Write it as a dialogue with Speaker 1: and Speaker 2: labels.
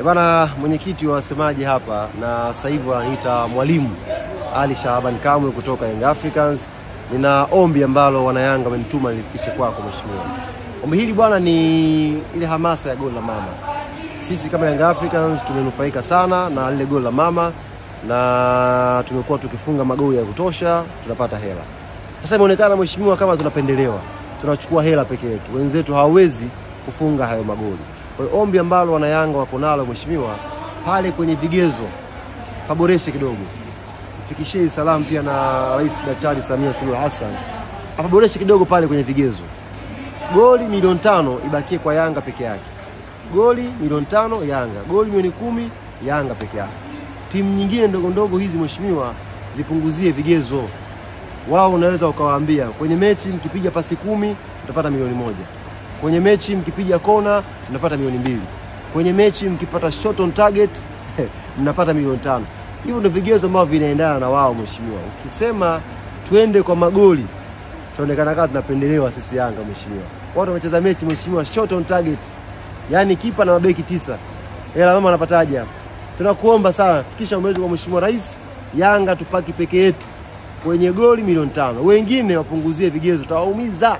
Speaker 1: Bana, mwenyekiti wa wasemaji hapa na sasa hivi wananiita Mwalimu Ali Shaban Kamwe kutoka Young Africans. Nina ombi ambalo wanayanga wamenituma nilifikishe kwako mheshimiwa. Ombi hili bwana ni ile hamasa ya goli la mama. Sisi kama Young Africans tumenufaika sana na lile goli la mama na tumekuwa tukifunga magoli ya kutosha, tunapata hela. Sasa imeonekana mheshimiwa kama tunapendelewa, tunachukua hela peke yetu, wenzetu hawawezi kufunga hayo magoli. Kwa hiyo ombi ambalo wanayanga wako nalo mheshimiwa, pale kwenye vigezo paboreshe kidogo. Mfikishie salamu pia na Rais Daktari Samia Suluhu Hassan, apaboreshe kidogo pale kwenye vigezo. Goli 5,000,000 ibakie kwa Yanga peke yake. Goli 5,000,000 Yanga, goli 10,000,000 Yanga peke yake. Timu nyingine ndogo ndogo hizi mheshimiwa zipunguzie vigezo. Wao unaweza ukawaambia kwenye mechi mkipiga pasi 10 mtapata 1,000,000. Kwenye mechi mkipiga kona mnapata 2,000,000. Kwenye mechi mkipata shot on target mnapata 5,000,000. Hivyo ndio vigezo ambavyo vinaendana na wao mheshimiwa. Ukisema twende kwa magoli tunaonekana kama tunapendelewa sisi Yanga mheshimiwa. Watu wamecheza mechi mheshimiwa, shot on target, yaani kipa na mabeki 9. Hela mama anapataje hapa? Tunakuomba sana fikisha ombi kwa mheshimiwa Rais, Yanga tupaki peke yetu kwenye goli 5,000,000. Wengine wapunguzie vigezo, tutawaumiza.